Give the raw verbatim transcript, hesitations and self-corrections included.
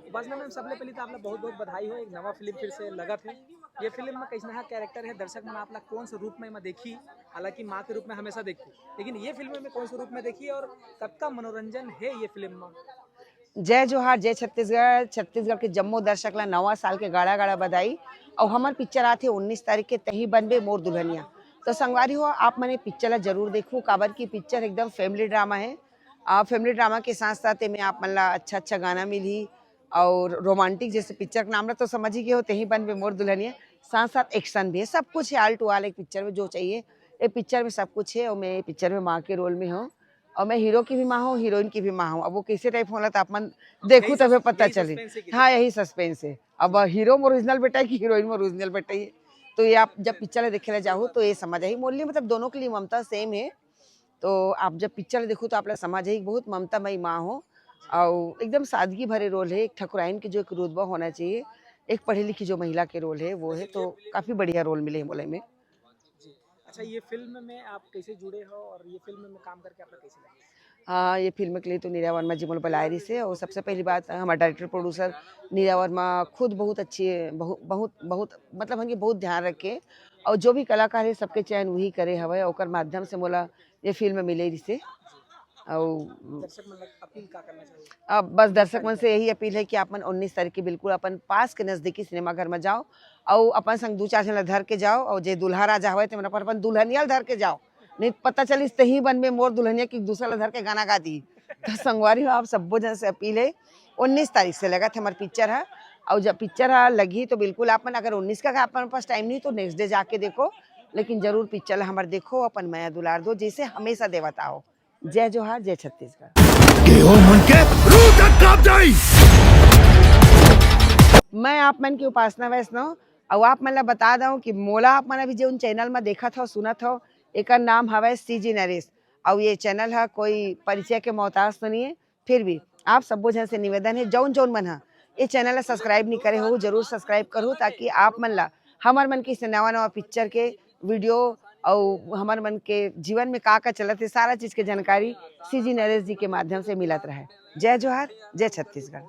उपासना ma'am, सबले पहले तो आप ला बहुत बहुत बधाई हो, एक नवा फिल्म फिर से लगत है। ये फिल्म में कैसना कैरेक्टर है, दर्शक मन आप ला कौन से रूप में, में देखी? हालांकि माँ के रूप में हमेशा देखते, लेकिन ये फिल्म में कौन से रूप में देखी और कतका मनोरंजन है ये फिल्म में? जय जोहार, जय छत्तीसगढ़। छत्तीसगढ़ के जम्मो दर्शक ला नवा साल के गाड़ा गाड़ा बधाई। और हमार पिक्चर आथे उन्नीस तारीख के, तही बनबे मोर दुल्हनिया। तो संगवारी हो, आप मने पिक्चर ला जरूर देखू, काबर की पिक्चर एकदम फैमिली ड्रामा है। आ, फैमिली ड्रामा के साथ साथ एमे आप मन ला अच्छा अच्छा गाना मिलही और रोमांटिक, जैसे पिक्चर के नाम ला तो समझ ही गए हो, तही बनबे मोर दुल्हनिया। साथ साथ एक्शन भी है, सब कुछ है, all to all एक पिक्चर में जो चाहिए, ये पिक्चर में सब कुछ है। और मैं पिक्चर में माँ के रोल में हूँ और मैं हीरो की भी माँ हूँ, हीरोइन की भी माँ हूँ। अब वो कैसे टाइप होला तो आप मन देखू, यही तबे सस-, पता यही चली। सस्पेंस है कि हाँ, यही सस्पेंस है। अब हीरो में ओरिजिनल बेटा है कि हीरोइन में ओरिजिनल बेटा है, तो ये आप जब पिक्चर देखे ला जाहू तो ये समझ आई। मोर लिए मतलब दोनों के लिए ममता सेम है। तो आप जब पिक्चर देखू तो आप ला समझ आई, बहुत ममता मई माँ हो। और एकदम सादगी भरे रोल है, एक ठकुराइन की जो एक रुतबा होना चाहिए, एक पढ़ी लिखी जो महिला के रोल है वो है। तो काफी बढ़िया रोल मिले है बोले में। जी। अच्छा, ये फिल्म में आप कैसे जुड़े हो और ये फिल्म में काम करके आपको कैसे लगा? हाँ, ये फिल्म के लिए तो नीरा वर्मा जी मोला बुलाए रहिस हे। और सबसे पहली बात, हमारे डायरेक्टर प्रोड्यूसर नीरा वर्मा खुद बहुत अच्छी, बहुत बहुत बहुत मतलब हमके बहुत ध्यान रखे, और जो भी कलाकार है सबके चयन वही करे हवे, ओकर माध्यम से मोला ये फिल्म मिले रहिस हे। और दर्शक मन ला अपील का करना चाहिए? अब बस दर्शक मन से यही अपील है कि आप मन उन्नीस तारीख के बिल्कुल अपन पास के नजदीकी सिनेमा घर में जाओ, और अपन संग दू चार झन ला धर के जाओ, और जे दूल्हा राजा हवे ते मन अपन अपन दुल्हनिया ला धर के जाओ, नहीं पता चलिस तही बनबे मोर दुल्हनिया की दूसरा ला धर के गाना गा दी। तो संगवारी हो, आप सब्बो झन से अपील है, उन्नीस तारीख से लगत है हमार पिक्चर है, और जब पिक्चर है लगी तो बिल्कुल आप मन, अगर उन्नीस का अपन पास टाइम नहीं तो नेक्स्ट डे जाके देखो, लेकिन जरूर पिक्चर ला हमार देखो, अपन मया दुलार दो, जैसे हमेशा देवत आओ। जय जोहार, जय छत्तीसगढ़। के हो मन के रूह तक कांप जाई। मैं आप मन की उपासना वैष्णव, और आप मन ला बता दऊं कि मोला आप मन अभी जो चैनल में देखत हो, सुनत हो, एकर नाम हवय सीजी नरेश। और ये चैनल है कोई परिचय के मोहताज तो नहीं है, फिर भी आप सब्बो झन से निवेदन है, जौन जौन मन हा ये चैनल ला सब्सक्राइब नहीं करे हो, जरूर सब्सक्राइब करू, ताकि आप मन ला हमर मन के से नवा नवा पिक्चर के वीडियो और हमर मन के जीवन में का का चलत है, सारा चीज के जानकारी सीजी नरेश जी के माध्यम से मिलत रहे। जय जोहार, जय छत्तीसगढ़।